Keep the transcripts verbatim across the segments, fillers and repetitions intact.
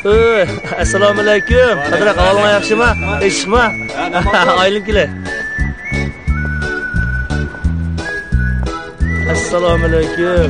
ئۆي، ئەسسالامۇئەلەيكۇم. قادىر ئاكا، ئەھۋالىڭ ياخشىما؟ ئىششىقما؟ ئايلىنىپ كېلەي. ئەسسالامۇئەلەيكۇم.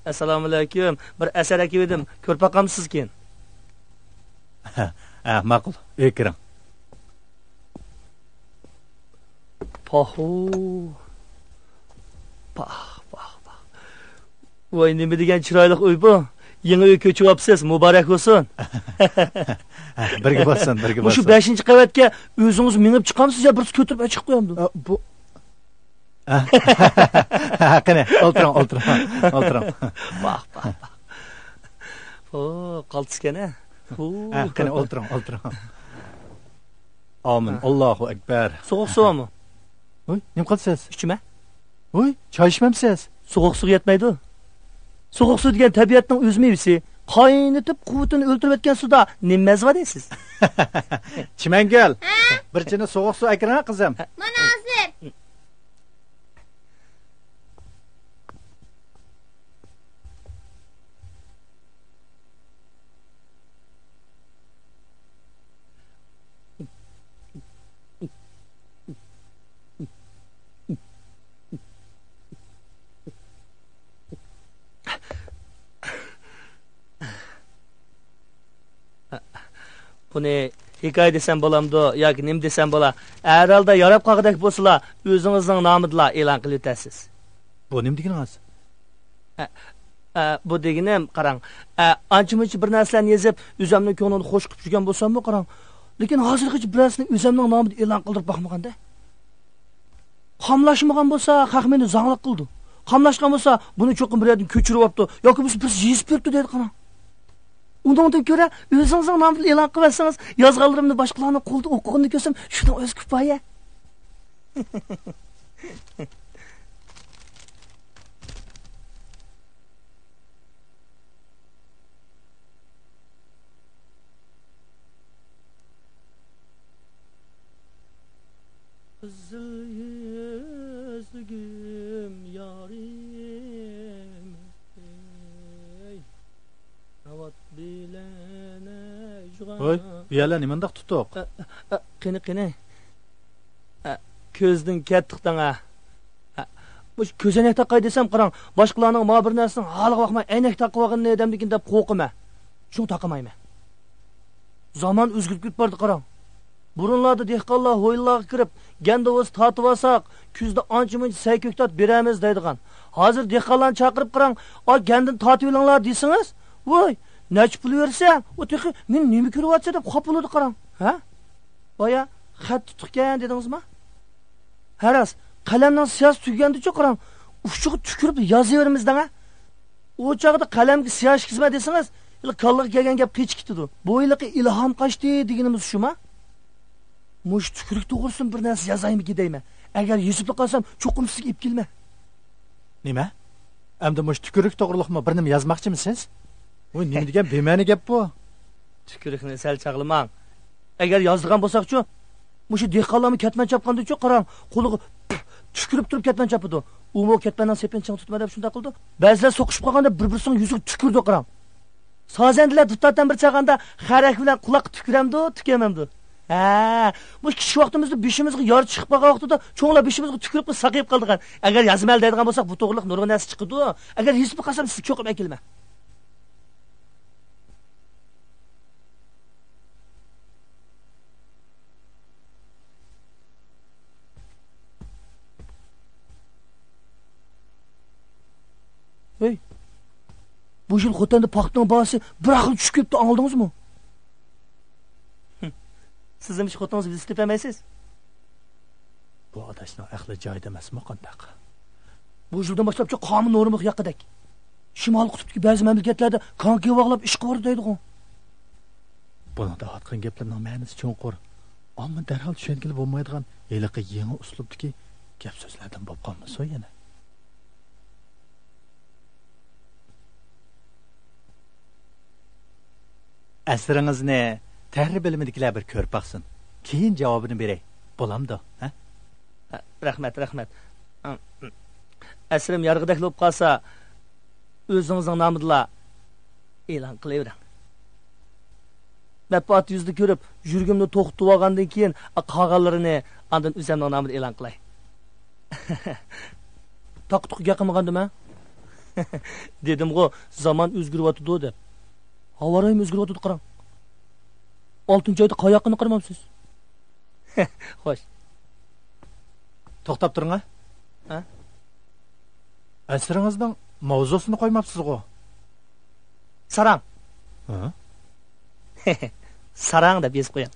ئەسسالامۇئەلەيكۇم. بىر ئەسەر ئەكىۋىدىم. كۆرۈپ باقامسىزكىن؟ ھە، ماقۇل. ئۆيگە كىرىڭ. پاھۇ. پاھ، پاھ، پاھ. ۋاي، نېمە دېگەن چىرايلىق ئۆي بۇ. يېڭى ئۆي كۆچۈۋاپسىز، مۇبارەك بولسۇن. بىرگە بولسۇن، بىرگە بولسۇن. مۇشۇ بەشىنچى قەۋەتكە ئۆزىڭىز مېڭىپ چىقامسىز يا بىرسى كۆتۈرۈپ چىقىپ قويامدۇ؟ ئە، بۇ، ئە، قېنى، ئولتۇرۇڭ، ئولتۇرۇڭ، ئولتۇرۇڭ. ۋاھ، ۋاھ، ۋاھ. ئو، قالتىسكەن، ھە؟ ئە، قېنى، ئولتۇرۇڭ، ئولتۇرۇڭ. ئامىن. ھە. ئاللاھۇ ئەكبەر. سوغۇق سۇ بارمۇ؟ ھوي، نېمە قىلىسىز؟ ئىچىمە. ھوي، چاي ئىچمەمسىز؟ سوغۇق سۇغا يەتمەيدۇ. سوغۇق سۇ دېگەن تەبىئەتنىڭ ئۆز مېۋىسى. قاينىتىپ، قۇۋۋىتىنى ئۆلتۈرۈۋەتكەن سۇدا نېمە مەززە بار دەيسىز؟ چىمەنگۈل، ھە؟ بىر چىنە سوغۇق سۇ ئەكىرىڭە، قىزىم. مانا ھازىر. بۇنى ھېكايە دېسەم بولامدۇ ياكى نېمە دېسەم بولا؟ ھەر ھالدا ياراپ قالغۇدەك بولسىلا، ئۆزىڭىزنىڭ نامىدىلا ئېلان قىلىۋېتەرسىز. بۇ نېمە دېگىنىڭىز؟ ئە، ئە، بۇ دېگىنىم، قاراڭ، ئە، ئانچە-مۇنچە بىر نەرسىلەرنى يېزىپ، ئۆزۈمنىڭ كۆڭلىنى خۇش قىلىپ يۈرگەن بولساممۇ، قاراڭ، لېكىن ھازىرغىچە بىر نەرسىنى ئۆزۈمنىڭ نامىدا ئېلان قىلدۇرۇپ باقمىغاندا. قاملاشمىغان بولسا، خەق مېنى زاڭلىق قىلىدۇ. قاملاشقان بولسا، بۇنى چوقۇم بىر يەردىن كۆچۈرۈۋاپتۇ ياكى بولمىسا بىرسى يېزىپ بېرىپتۇ دەيدۇ، قاراڭ. ئۇنىڭدىن كۆرە، ئۆزىڭىزنىڭ نامىدىن ئېلان قىلىۋەتسىڭىز، يازغانلىرىمنى باشقىلارنىڭ قولىدا ئوقۇغىنىنى كۆرسەم، شۇنىڭ ئۆزى كۇپايە. قىزىل يۈزلۈگۈم يارىم، ئەي، ناۋات بىلەن ئەجغا. ھوي، بۇ يەرلەر نېمانداق تۇتۇق؟ ئە، ئە، قېنى، قېنى. ئە، كۆزدىن كەتتۇق دەڭ، ئە. ئە، مۇشۇ كۆزەينەك تاقاي دېسەم، قاراڭ، باشقىلارنىڭ ما بىر نەرسىنىڭ ھالىغا باقماي ئەينەك تاقىۋالغىنىنى دەمدىكىن دەپ قورقىمەن. شۇڭا تاقىمايمەن. زامان ئۆزگىرىپ كېتىپ باردى، قاراڭ. بۇرۇنلاردا دېھقانلار ھويلىلارغا كىرىپ، گەندە بولسا تارتىۋالساق، كۈزدە ئانچە-مۇنچە سەي-كۆكتات بېرەرمىز دەيدىغان. ھازىر دېھقانلارنى چاقىرىپ قاراڭ، ئا، گەندىنى تارتىۋېلىڭلار دېسىڭىز، ۋوي، نەچچە پۇل بېرىسەن؟ ئۇ تېخى مېنى نېمە كۆرۈۋاتىسەن دەپ خاپا بولىدۇ، قاراڭ. ھە؟ بايا خەت تۇتۇقكەن دېدىڭىزما؟ ھە راست، قەلەمنىڭ سىياسى تۈگىگەندىچۇ، قاراڭ، ئۇچىغا تۈكۈرۈپ يازىۋېرىمىز دەڭە. ئۇ چاغدا قەلەمگە سىياھ ئىشكىزمە دېسىڭىز، ھېلى كاللىغا كەلگەن گەپ قېچىپ كېتىدۇ. بۇ ھېلىقى ئىلھام قاچتى دېگىنىمىز شۇما؟ مۇشۇ تۈكۈرۈك توغرىسىدىن بىر نەرسە يازايمىكىن دەيمەن. ئەگەر يېزىپلا قالسام، چوقۇم سىزگە ئېلىپ كېلىمەن. نېمە؟ ئەمدى مۇشۇ تۈكۈرۈك توغرىلىقمۇ بىر نېمە يازماقچىمىسىز؟ ۋوي، نېمە دېگەن بىمەنە گەپ بۇ؟ تۈكۈرۈكنى سەل چاغلىماڭ. ئەگەر يازىدىغان بولساقچۇ، مۇشۇ دېھقانلارمۇ كەتمەن چاپقاندىچۇ، قاراڭ، قولىغا تۈكۈرۈپ تۇرۇپ كەتمەن چاپىدۇ. ئۇمۇ كەتمەننىڭ سېپىنى چىڭ تۇتىمەن دەپ شۇنداق قىلىدۇ. بەزىلەر سوقۇشۇپ قالغاندا بىر-بىرسىنىڭ يۈزىگە تۈكۈرىدۇ، قاراڭ. سازەندىلەر دۇتارتەن بىر چالغاندا خەرەك بىلەن قۇلاققا تۈكۈرەمدۇ، تۈكۈرمەمدۇ؟ ھە، مۇشۇ كىچىك ۋاقتىمىزدا بېشىمىزغا يارا چىقىپ قالغان ۋاقتىدا چوڭلار بېشىمىزغا تۈكۈرۈپ ساقىيىپ قالىدىغان. ئەگەر يازىمەن دەيدىغان بولساق، بۇ توغرىلىق نۇرغۇن نەرسە چىقىدۇ. ئەگەر يېزىپلا قالسام، سىزگە چوقۇم ئەكېلىمەن. ھەي، بۇ يىل خوتەندە پاختىنىڭ باھاسى بىر ئاخىر چۈشۈپ كېتىپتۇ، ئاڭلىدىڭىزمۇ؟ سىزمۇ شۇ خوتۇنىڭىزنى بىلسە تېپەلمەيسىز. بۇ ئاداشنىڭ ئەقلى جايىدا ئەمەسمۇ قانداق؟ بۇ يىلدىن باشلاپچۇ قانۇن نورمىلىق ياققىدەك. شىمالىي قۇتۇپتىكى بەزى مەملىكەتلەردە كانكى باغلاپ ئىشقا بارىدۇ دەيدىغۇ. بۇنىڭ دەۋاتقان گەپلىرىنىڭ مەنىسى چوڭقۇر، ئەمما دەرھال چۈشەنگىلى بولمايدىغان ھېلىقى يېڭى ئۇسلۇبتىكى گەپ سۆزلەردىن بولۇپ قالمىسۇن يەنە. ئەسىرىڭىزنى تەھرىر بۆلۈمىدىكىلەر بىر كۆرۈپ باقسۇن. كېيىن جاۋابىنى بېرەي. بولامدۇ، ھە؟ رەھمەت، رەھمەت. ئەسىرىم يارىغۇدەكلا بولۇپ قالسا، ئۆزىڭىزنىڭ نامىدىلا ئېلان قىلىۋېرىڭ. مەتبۇئات يۈزىدە كۆرۈپ، يۈرىكىمنى توختىتىۋالغاندىن كېيىن، قالغانلىرىنى ئاندىن ئۆزۈمنىڭ نامىدا ئېلان قىلاي. تاقا-تۇقا گەپ قىلمىغاندىم ھە؟ دېدىمغۇ، زامان ئۆزگىرىۋاتىدۇ دەپ. ھاۋا رايىمۇ ئۆزگىرىۋاتىدۇ، قاراڭ. ئالتىنچى ئايدا قاياققىنى قارىمامسىز؟ خوش. توختاپ تۇرۇڭ ھە. ھە؟ ئەسىرىڭىزنىڭ ماۋزۇسىنى قويماپسىزغۇ؟ ساراڭ. ھە؟ ساراڭ دەپ يېزىپ قويۇڭ.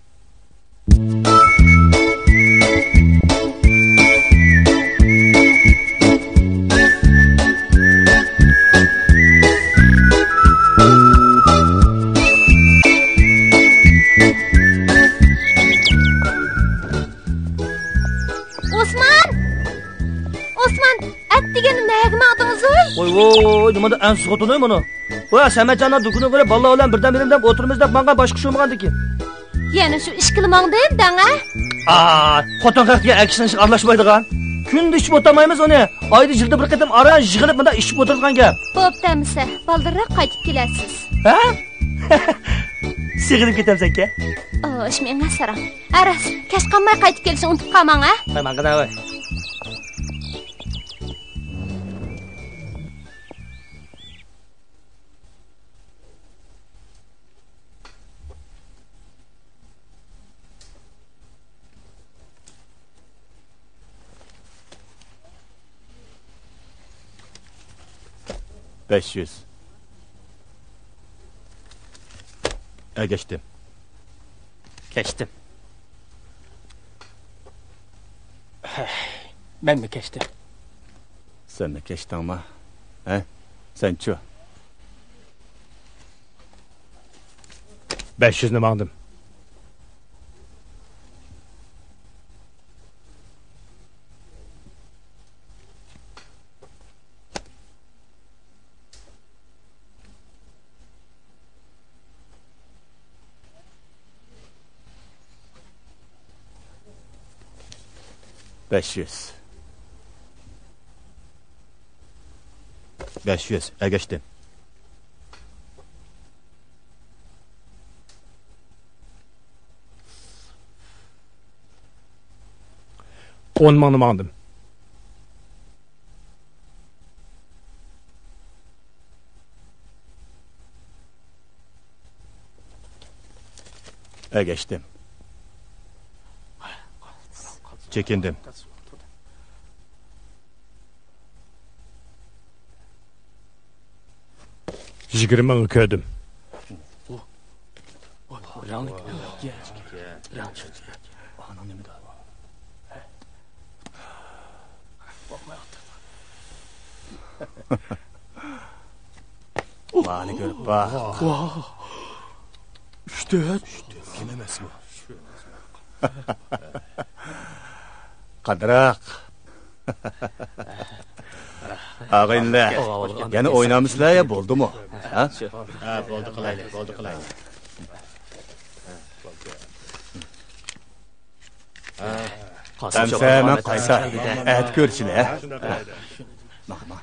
ئوسمان! ئوسمان! ئەتىگەن نەگە ماڭدىڭىز ۋوي؟ ۋوي ۋوي، نېمانداق ئەنسىز خوتۇن ۋوي مانا. ۋوي، سەمەتجاننىڭ دۇكىنىغا بېرىپ، بالىلار بىلەن بىردەم بېرىمەن دەپ ئولتۇرىمىز دەپ ماڭغان، باشقا ئىش بولمىغاندىكىن. يەنە شۇ ئىشكىلا ماڭدىم دەڭە. ئا، خوتۇن خەق دېگەن ئەر كىشىنىڭ ئىشىغا ئارىلاشمايدىغان. كۈندە ئىچىپ ئولتۇرمايمىز ئۇنى. ئايدا يىلدا بىر قېتىم ئاران يىغىلىپ مۇنداق ئىچىپ ئولتۇرىدىغان گەپ. بوپتۇ ئەمىسە، بالدۇرراق قايتىپ كېلەرسىز. ھە؟ سېغىنىپ كېتەمسەنكەن؟ ئوش، مېڭە ساراڭ. ھە راست، كەچ قالماي قايتىپ كېلىشنى ئۇنتۇپ قالماڭ ھە. ھە، ماڭغىنا ۋاي. بەش يۈز. ئەگەشتىم. كەچتىم. مەنمۇ كەچتىم. سەنمۇ كەچتىڭما؟ ھە؟ سەنچۇ؟ بەش يۈزنى ماڭدىم. بەش يۈز. بەش يۈز، ئەگەشتىم. ئون مىڭنى ماڭدىم. ئەگەشتىم. چېكىندىم. يىگىرمە مىڭ كۆردۈم. مانى كۆرۈپ باق. ۋاھ. ئۈچ تۆت. كىم ئەمەسمۇ؟ قاتراق. ئاغىنىلەر، يەنە ئوينامسىلەر يا بولدىمۇ؟ ھە؟ ھە، بولدى قىلايلى، بولدى قىلايلى. ئەمسە مەن قايتاي. ئەتە كۆرۈشىلى، ھە؟ ماڭ، ماڭ.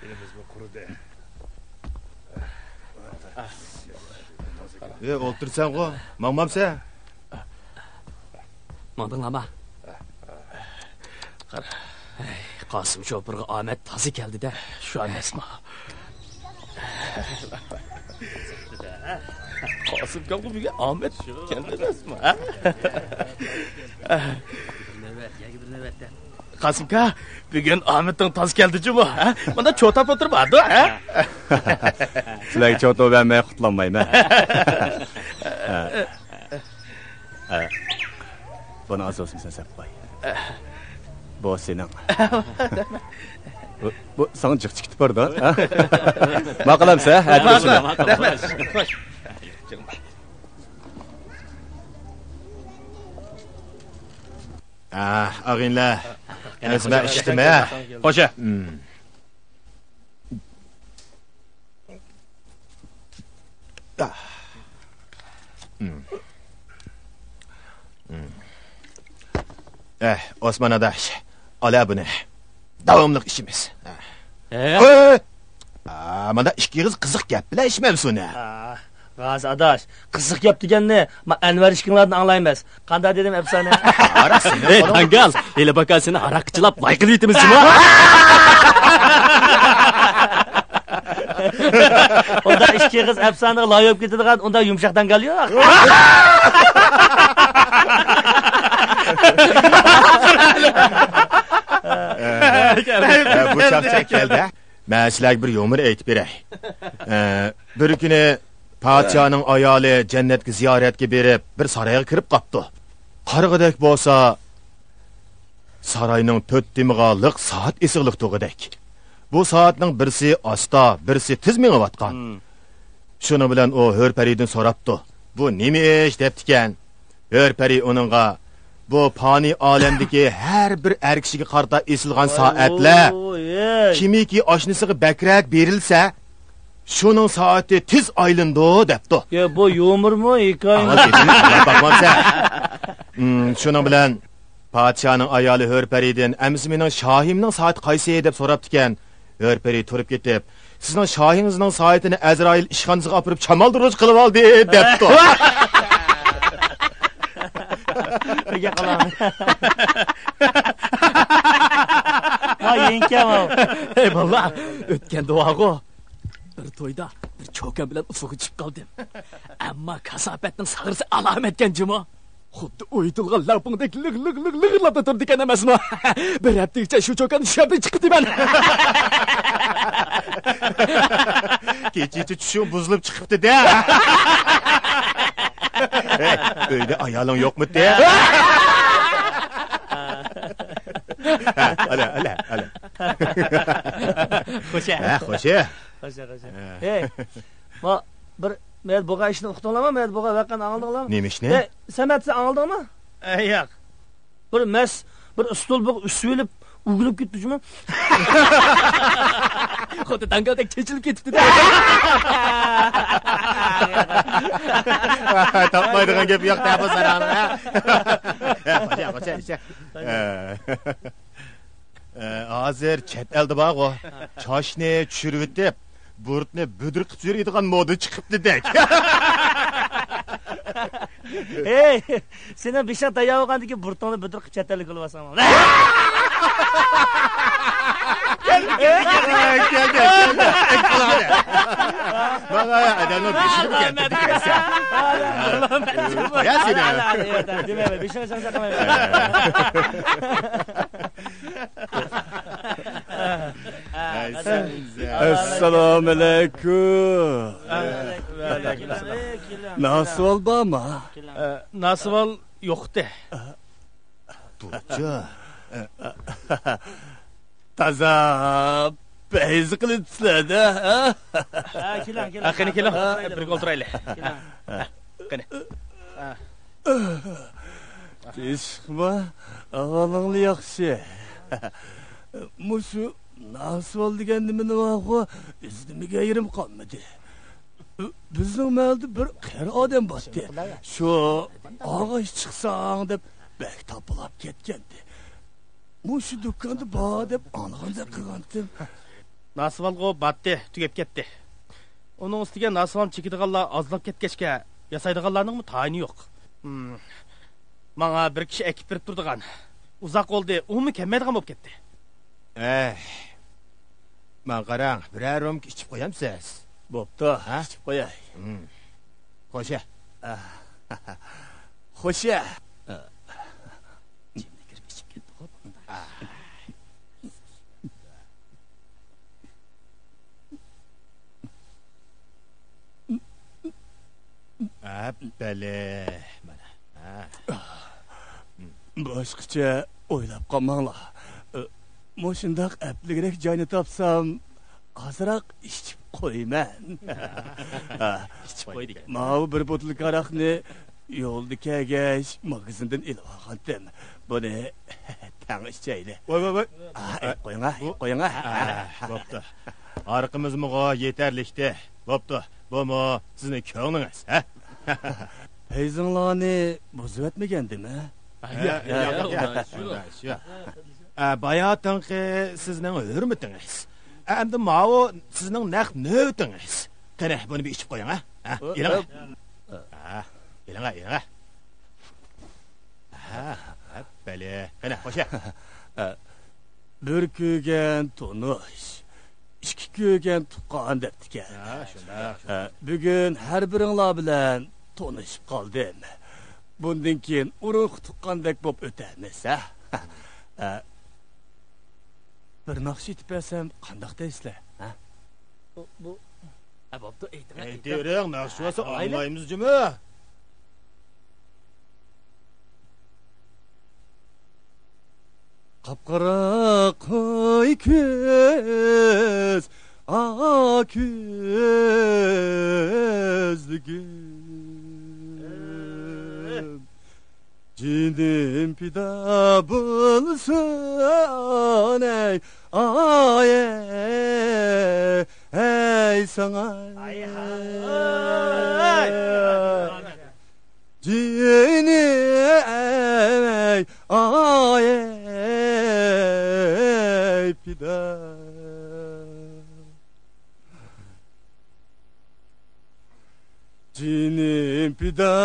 ئى، ئولتۇرسەنغۇ، ماڭمامسەن؟ ماڭدىڭلارما؟ قارا، ھەي، قاسىم شوپۇرغا ئامەت تازا كەلدى-دە، شۇ ئەمەسما؟ قاسىم كامغا بۈگۈن ئامەت كەلدى ئەمەسما، ھە؟ قاسىمكا، بۈگۈن ئامىتىڭ تاز كەلدى جۇمۇ، ھە؟ مۇندا چوتاپ ئولتۇرۇپ ھە؟ سىلەرگە چوتا بەرمەي قۇتۇلالمايمەن. بۇنى ئاز بولسۇن سەن سەپ قوي. بۇ سېنىڭ. بۇ، بۇ ساڭا جىق چىقىپ بارىدۇ، ھە؟ ماقۇل ئەمسە، ھە؟ ئاغىنىلەر، ئەزمە ئىشتىمە. خوشە. ئەھ، ئوسمان ئاداش، ئالە بۇنى. داۋاملىق ئىچىمىز. ئە؟ ئە؟ ئا، مانا ئىككى قىز قىزىق گەپ بىلەن ئىچمەمسۇنە. ئا، غازى ئاداش، قىزىق گەپ دېگەننى ما ئەنۋەر ئىككىڭلاردىن ئاڭلايمىز. قانداق دېدىم ئەپسانە؟ ھەي، داڭگال، ھېلى باكا سېنى ھاراققا چىلاپ لاي قىلىۋېتىمىز جۇمۇ. ئۇنداق ئىككى قىز ئەپسانىغا لاي بولۇپ كېتىدىغان ئۇنداق يۇمشاق داڭگال يوق. بۇ چاقچاق كەلدى. مەن سىلەرگە بىر يۇمۇر ئېيتىپ بېرەي. ئە، بىر كۈنى پادىشاھنىڭ ئايالى جەننەتكە زىيارەتكە بېرىپ، بىر سارايغا كىرىپ قاپتۇ. قارىغۇدەك بولسا، ساراينىڭ تۆت تېمىغا لىق سائەت ئېسىقلىق تۇرغۇدەك. بۇ سائەتنىڭ بىرسى ئاستا، بىرسى تېز مېڭىۋاتقان. شۇنىڭ بىلەن ئۇ ھۆر پەرىدىن سوراپتۇ، «بۇ نېمە ئىش؟» دەپتىكەن. ھۆر پەرى ئۇنىڭغا، «بۇ پانىي ئالەمدىكى ھەر بىر ئەر كىشىگە قارىتا ئېسىلغان سائەتلەر كىمكى ئاشنىسىغا بەكرەك بېرىلسە، شۇنىڭ سائىتى تېز ئايلىنىدۇ» دەپتۇ. يا، بۇ يۇمۇرمۇ، ھېكايىمۇ؟ ئاڭا گېپىمنى ئاڭلاپ باقمامسەن؟ ھىم، شۇنىڭ بىلەن پادىشاھنىڭ ئايالى ھۆر پەرىدىن، «ئەمىسە مېنىڭ شاھىمنىڭ سائىتى قايسى؟» دەپ سوراپتىكەن. ھۆر پەرى تۇرۇپ كېتىپ، «سىزنىڭ شاھىڭىزنىڭ سائىتىنى ئەزرائىل ئىشخانىسىغا ئاپىرىپ شامالدۇرغۇچ قىلىۋالدى» دەپتۇ. ئۆيگە قالامەن. ۋاي، يېڭىكەن ئاۋۇ. ھەي بالىلار، ئۆتكەندە بارغۇ، بىر تويدا بىر چوكان بىلەن ئۇسسۇلغا چۈشۈپ قالدىم. ئەمما كاساپەتنىڭ ساغرىسى ئالامەتكەن جۇمۇ. خۇددى ئويۇتۇلغان لەڭپۇڭدەك لىغ، لىغ، لىغ، لىغىرلاپ تۇرىدىكەن ئەمەسمۇ؟ بىر ھەپتىگىچە شۇ چوكاننى چۈشۈرمەي چىقىپتىمەن. كېچىچە چۈشۈڭ بۇزۇلۇپ چىقىپتۇ-دە. ھەي، ئۆيدە ئايالىڭ يوقمىتى؟ ھە، ئالە، ئالە، ئالە. خوشە. ھە، خوشە. خوشە، خوشە. ھە. ھەي، ما بىر مەيەردە بولغان ئىشنى ئۇقتۇڭلارمۇ؟ مەيەردە بولغان ۋەقەنى ئاڭلىدىڭلارمۇ؟ نېمە ئىشنى؟ ئە، سەمەت، سەن ئاڭلىدىڭمۇ؟ ئە، ياق. بىر مەس، بىر ئۇستۇل بىر ئۈسۈۋېلىپ ئۆگىنىپ كېتىپتۇ جۇمۇ. خۇددى داڭگالدەك چېچىلىپ كېتىپتۇ-دە. تاپمايدىغان گەپ يوق-دە بۇ ساراڭنىڭ، ھە؟ خوشە، خوشە، خوشە. ئە، ھازىر چەت ئەلدە بارغۇ، چاچنى چۈشۈرۈۋېتىپ، بۇرۇتنى بۈدرە قىلىپ يۈرىدىغان مودا چىقىپتۇ-دەك. ھەي، سېنىڭ بېشىڭ تەييار بولغاندىن كېيىن بۇرۇتۇڭنى بۈدرە قىلىپ چەت ئەلگە يوللىۋالساڭ. كەلدى، كەلدى، كەلدى. مانا ئادەمنىڭ بېشىنى كەلتۈردى ئەمسە. قويا سېنى. دېمەيمەن، بېشىڭنى چاڭ چاقىمايمەن. ئەسسالامۇ ئەلەيكۇم. ناسىۋال بارمۇ؟ ناسىۋال يوقتى. بۇچۇ. تازا. پەيزى قىلىپسىلەر-دە، ھە؟ ھە، كېلىڭ، كېلىڭ. ھە، قېنى، كېلىڭ. ھە، بىرگە ئولتۇرايلى. كېلىڭ. ھە، قېنى. ھە. تىنچلىقما؟ ئەھۋالىڭلار ياخشى. مۇشۇ ناسىۋال دېگەن نېمىنى بارغۇ، ئىزدىمىگەن يېرىم قالمىدى. بىزنىڭ مەھەللىدە بىر قېرى ئادەم بارتتى. شۇ ئاغاچ چىقساڭ دەپ بەك تاپىلاپ كەتكەنتى. مۇشۇ دۇكاندا بار دەپ ئاڭلىغاندەك قىلغانتىم. ناسىۋالغۇ باتتى، تۈگەپ كەتتى. ئۇنىڭ ئۈستىگە ناسىۋالنى چېكىدىغانلار ئازلاپ كەتكەچكە، ياسايدىغانلارنىڭمۇ تايىنى يوق. ھىم. ماڭا بىر كىشى ئەكىپ بېرىپ تۇرىدىغان. ئۇزاق بولدى، ئۇمۇ كەلمەيدىغان بولۇپ كەتتى. ئەي، ماڭا قاراڭ، بىرەر رومكا ئىچىپ قويامسىز؟ بوپتۇ، ھە؟ ئىچىپ قوياي. ھىم. خوشە. ئە، خوشە. ئە. ئەپپەلە، مانا. ھە. باشقىچە ئويلاپ قالماڭلار. مۇشۇنداق ئەپلىكرەك جاينى تاپسام، ئازراق ئىچىپ قويىمەن. ئىچىپ قوي دېگەن. ماۋۇ بىر بوتۇلكا ھاراقنى يولدا كەلگەچ ماگىزىندىن ئېلىپ ئالغانتىم. بۇنى تەڭ ئىچەيلى. ۋاي، ۋاي، ۋاي. ئا، ئە، قويۇڭا، بۇ قويۇڭا. ئا، بوپتۇ. ھارىقىمىزمۇغۇ يېتەرلىكتى. بوپتۇ. بۇمۇ سىزنىڭ كۆڭلىڭىز، ھە؟ پەيزىڭلارنى بۇزۇۋەتمىگەندىم، ھە؟ ھە، ياق، ياق، ياق، ياق. شۇ. ئە، باياتىنقى سىزنىڭ ھۆرمىتىڭىز. ئەمدى ماۋۇ سىزنىڭ نەق نۆۋىتىڭىز. قېنى، بۇنى بىر ئىچىپ قويۇڭ، ھە؟ ھە، ئېلىڭ. ھە، ئېلىڭ، ئېلىڭ. ھە، ھە، بەلى. قېنى، خوشە. بىر كۆرگەن تونۇش، ئىككى كۆرگەن تۇغقان دەپتىكەن. ھە، شۇنداق. بۈگۈن ھەر بىرىڭلار بىلەن تونۇشۇپ قالدىم. بۇندىن كېيىن ئۇرۇق تۇغقاندەك بولۇپ ئۆتەرمىز، ھە؟ بىر ناخشا ئېيتىپ بەرسەم قانداق دەيسىلەر، ھە؟ بۇ، بۇ، ھە، بوپتۇ، ئېيتىڭ، ئېيتىڭ. ئېيتىۋېرىڭ، ناخشا بولسا ئاڭلايمىز جۇمۇ. قاپقارا قوي كۆز، ئاق كۆزلۈكۈم. جېنىم پىدا بولسۇن، ئەي، ئاي، ئەي، ساڭا. ئاي، ھاي. جېنىم، ئەي، ئاي، ئەي، پىدا. جېنىم پىدا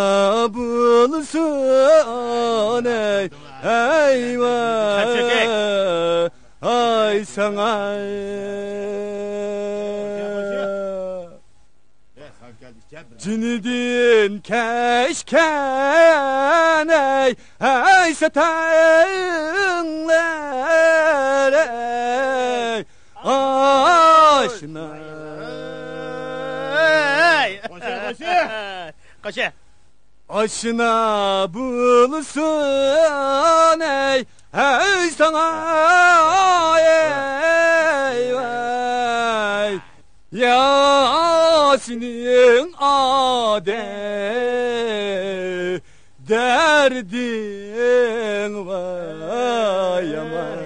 بولسۇن، ئەي، ئەي، ۋاي، ئاي، ساڭا. جېنىدىن كەچكەن، ئەي، ئەي، ساتەڭلەر، ئەي، ئاشنا. ئەي. قوشە، قوشە. قوشە. ئاشنا بولسۇن، ئەي، ئەي، ساڭا، ئەي، ۋاي. يا سېنىڭ ئادەم دەردىڭ ۋاي يامان.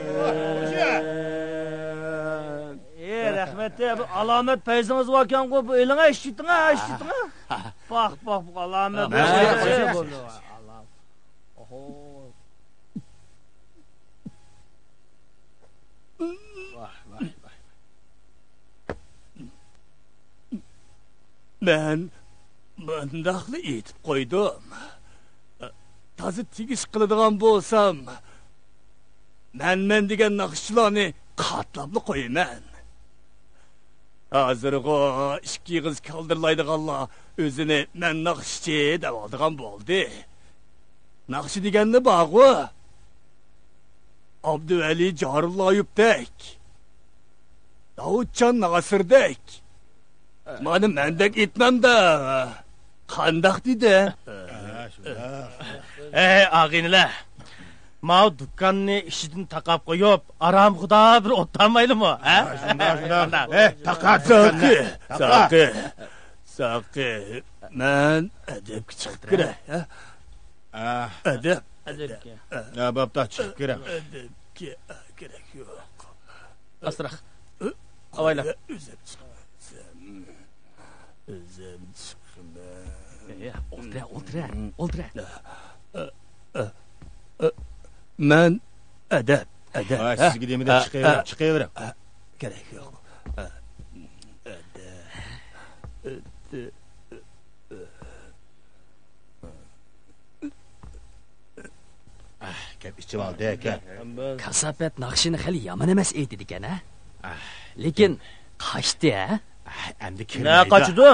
ئى، رەھمەت، بۇ ئالامەت پەيزىڭىز باركەنغۇ، بۇ ئېلىڭە ئىششىتىڭە، ئىششىتىڭە. پاخ، پاخ، بۇ ئالامەت. ۋاي، ۋاي، ۋاي. ئوھو. ۋاھ، ۋاھ، ۋاھ. مەن مۇنداقلا ئېيتىپ قويدۇم. تازا تېگىش قىلىدىغان بولسام، مەنمەن دېگەن ناخشىچىلارنى قاتلاپلا قويىمەن. ھازىرغۇ ئىككى ئېغىز كالدىرلايدىغانلار ئۆزىنى مەن ناخشىچى دەۋالىدىغان بولدى. ناخشا دېگەنلا بارغۇ. ئابدۇۋەلى جارۇللايېۋتەك، داۋۇتجان ناسىردەك. مانا مەندەك ئېيتمامدا قانداق دېدى؟ ھە، شۇنداق. ئەي، ئاغىنىلەر! ماۋۇ دۇكاننى ئىشىدىن تاقاپ قويۇپ، ئارامخۇدا بىر ئولتۇرمايلىمۇ، ھە؟ شۇنداق، شۇنداق. ھە، تاقا، ساقى، دۇكاننى تاقا. ساقى، ساقى. مەن ئەدەپكە چىقىپ كىرەي، ھە؟ ئەدەپ. ئەدەپكە. ھە، بوپتۇ، چىقىپ كىرەڭ. ئەدەپكە كېرەك يوق. ئاستىراق. ئاۋايلا. ئۆزۈم چىقىمەن. ئۆزۈم چىقىمەن. ئولتۇرە، ئولتۇرە، ئولتۇرە. مەن ئەدەپ، ئەدەپ. ھە، سىزگە دېمىدىم، چىقىۋېرىڭ، چىقىۋېرىڭ. كېرەك يوق. ئەدەپ. ئەھ، گەپ ئىچىۋالدى ئەكە. كاساپەت ناخشىنى خېلى يامان ئەمەس ئېيتىدىكەن، ھە؟ ئەھ. لېكىن قاچتى، ھە؟ ئەھ، ئەمدى نە كىرمەيدۇ. قاچىدۇ؟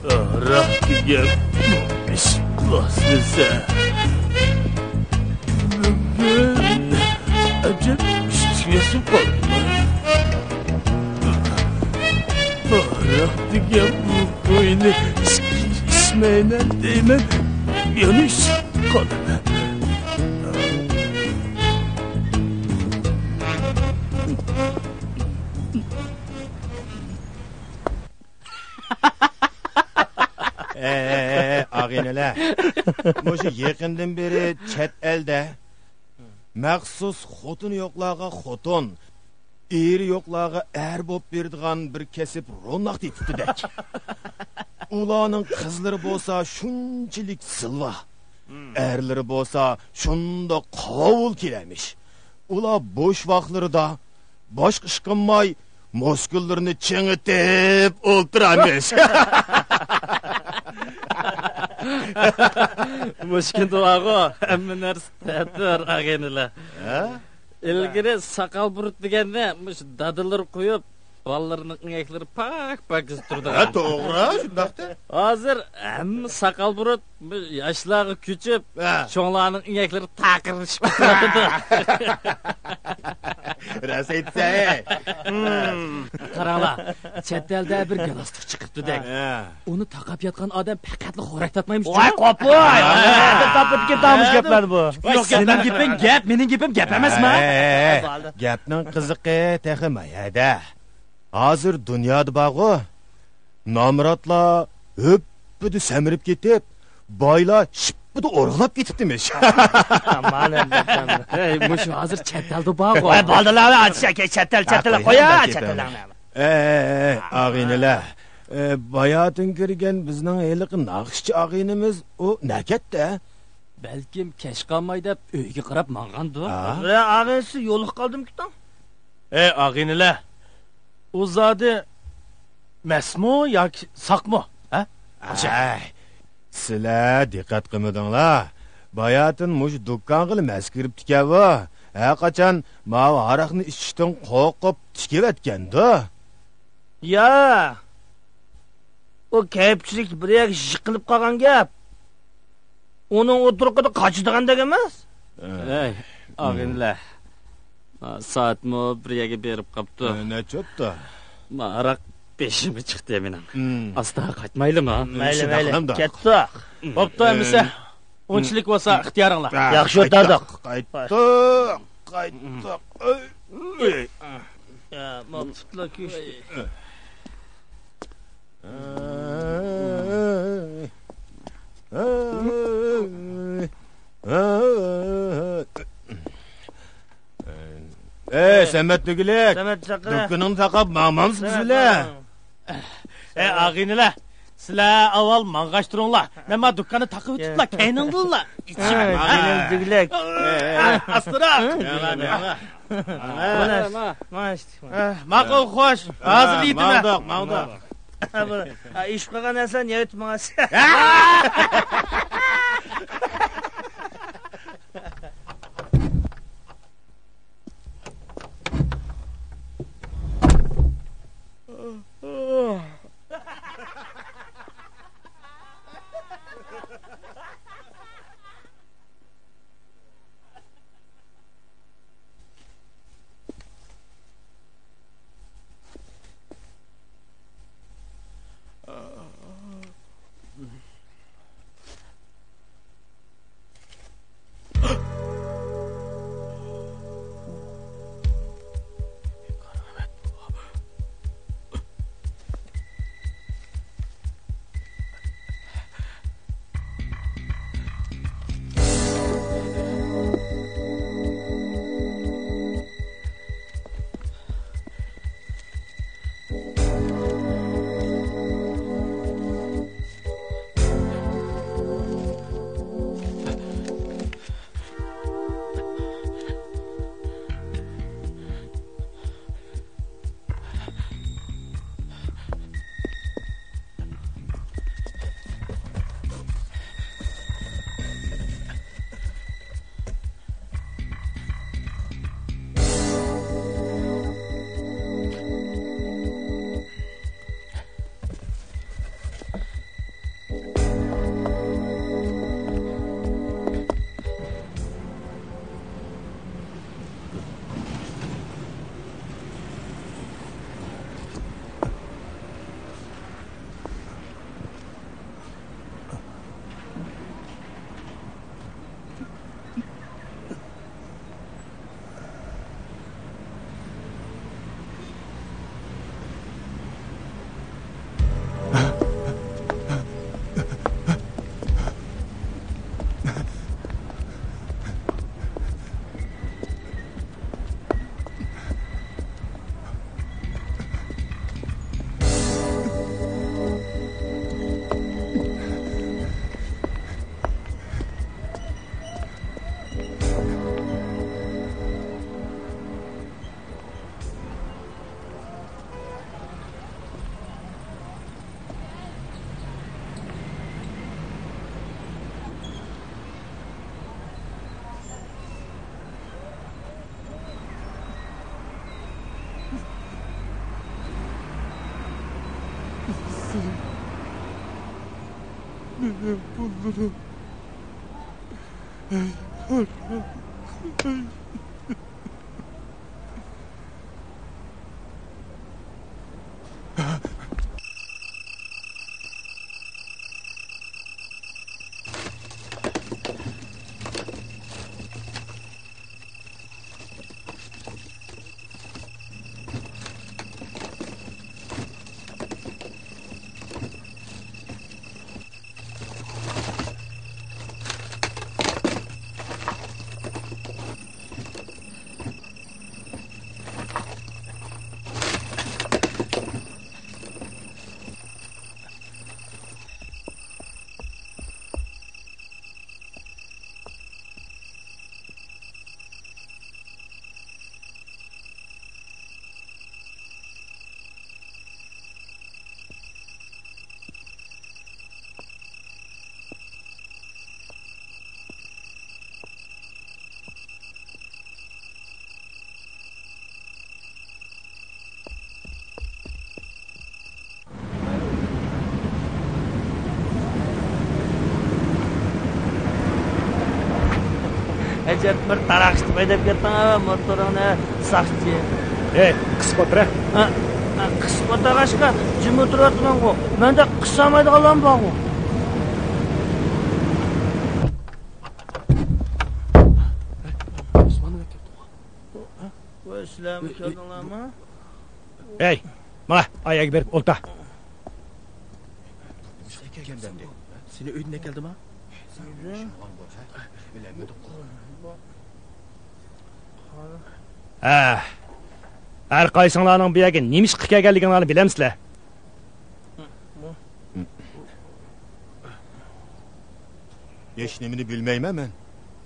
ئاراق دېگەن ئىش باشلىسا، بۈگۈن ئەجەب ئىچكۈسى قالدى. ئاراق دېگەن بۇ توينى ئىچمەيمەن دەيمەن، يەنە ئىچىپ قالىمەن. ئەي، ئەي، ئەي، ئاغىنىلەر، مۇشۇ يېقىندىن بېرى چەت ئەلدە مەخسۇس خوتۇنى يوقلارغا خوتۇن، ئېرى يوقلارغا ئەر بولۇپ بېرىدىغان بىر كەسىپ روناق تېپىپتىدەك. ئۇلارنىڭ قىزلىرى بولسا شۇنچىلىك زىلۋا، ئەرلىرى بولسا شۇنداق قاۋۇل كېلەرمىش. ئۇلار بوش ۋاقىتلىرىدا باشقا ئىش قىلماي، مۇسكۇللىرىنى چىڭىتىپ ئولتۇرامىش. مۇشۇ كۈندە بارغۇ، ھەممە نەرسە تەتۈر، ئاغىنىلەر. ھە؟ ئىلگىرى ساقال بۇرۇت دېگەننى مۇشۇ دادىلىرى قويۇپ، بالىلىرىنىڭ ئىڭەكلىرى پاك-پاكىز تۇرىدىغان. ھە، توغرا، شۇنداقتى. ھازىر ھەممە ساقال بۇرۇت ياشلارغا كۆچۈپ، ھە، چوڭلارنىڭ ئىڭەكلىرى تاقىرلىشىپ كېتىۋاتىدۇ. راست ئېيتىسەن. قاراڭلار، چەت ئەلدە بىر گالاستۇك چىقىپتۇدەك. ھە. ئۇنى تاقاپ ياتقان ئادەم پەقەتلا خورەك تارتمايمىش. ۋاي، قوپۇي! تاپىدىكەن تامۇش گەپلەر بۇ. يوق، سېنىڭ گېپىڭ گەپ، مېنىڭ گېپىم گەپ ئەمەسما؟ ھەي، ھەي، ھەي. گەپنىڭ قىزىقى تېخى مايەدە. ھازىر دۇنيادا بارغۇ، نامراتلار ھۆپپىدە سەمرىپ كېتىپ، بايلار شىپپىدە ئورغىلاپ كېتىپتىمىش. مانا، ھەي، مۇشۇ ھازىر چەت ئەلدە بارغۇ. ۋاي، بالىلار، چەت ئەل، چەت ئەل، قويا، چەت ئەللەرنى. ئەي، ئەي، ئەي، ئاغىنىلەر. ئە، باياتىن كىرگەن بىزنىڭ ھېلىقى ناخشىچى ئاغىنىمىز، ئۇ نەكەتتە؟ بەلكىم كەچ قالماي دەپ ئۆيگە قاراپ ماڭغاندۇ؟ ھە؟ ئە، ئاغىنىسى يولۇقۇپ قالدىمىكىن؟ ئەي، ئاغىنىلەر، ئۇ زادى مەستمۇ ياكى ساقمۇ؟ ھە؟ ئەي، سىلەر دىققەت قىلمىدىڭلار. باياتىن مۇشۇ دۇكانغىلا مەست كىرىپتىكەن بۇ. ھەرقاچان ماۋۇ ھاراقنى ئىچىشتىن قورقۇپ تىكىۋەتكەندۇ. يا، ئۇ كەيپچىلىك بىر يەرگە يىقىلىپ قالغان گەپ. ئۇنىڭ ئوتتۇرىقىدا قاچىدىغاندەك ئەمەس. ھەي، ئاغىنىلەر. سائەتمۇ بىر يەرگە بېرىپ قاپتۇ. نەچچە بوپتۇ؟ ھاراق بېشىمغا چىقتى مېنىڭ. ئاستا قايتمايلىما؟ مەيلى، مەيلى. كەتتۇق. بوپتۇ ئەمىسە. ئۇنچىلىك بولسا ئىختىيارىڭلار. ياخشى ئولتۇردۇق. قايتتۇق، قايتتۇق. يا، ماپسۇتلا كۆشتى. ئەي، سەمەت دۆگىلەك. سەمەت چاقىرە. دۇكىنىڭنى تاقاپ ماڭمامسىز سىلەر؟ ئەي، ئاغىنىلەر، سىلەر ئاۋۋال ماڭغاچ تۇرۇڭلار. مەن ما دۇكاننى تاقىۋېتىپلا، كەينىڭدىنلا ئىچىمەن. ئاغىنىم دۆگىلەك. ئاستىراق. مانا، مانا، مانا. ماقۇل، خوش. ھازىر يېتىمەن. ماڭدۇق، ماڭدۇق. ھا، بۇ، ھا، ئېشىپ قالغان نەرسىلەرنى يەۋېتىپ ماڭاسىز. مېنىڭ پۇللىرىم. ئەجەب بىر تاراقشىتىپ ھەيدەپ كەتتىڭ ھە، موتورۇڭنى ساقچى. ھەي، قىسىپ ئولتۇر ھە. ھە، ھە، قىسىپ ئولتۇرغاچقا جىم ئولتۇرۇۋاتىمەنغۇ. مەندە قىسالمايدىغانلارمۇ بارغۇ. ۋاي، سىلەرمۇ كەلدىڭلارمۇ؟ ھەي، ماڭە، ئاياغغا بېرىپ ئولتۇر. سېنى ئۆيدىن ئەكەلدىما؟ ھە. ھەر قايسىڭلارنىڭ بۇ يەرگە نېمە ئىشقا كەلگەنلىكىڭلارنى بىلەمسىلەر؟ ھېچ نېمىنى بىلمەيمەن مەن.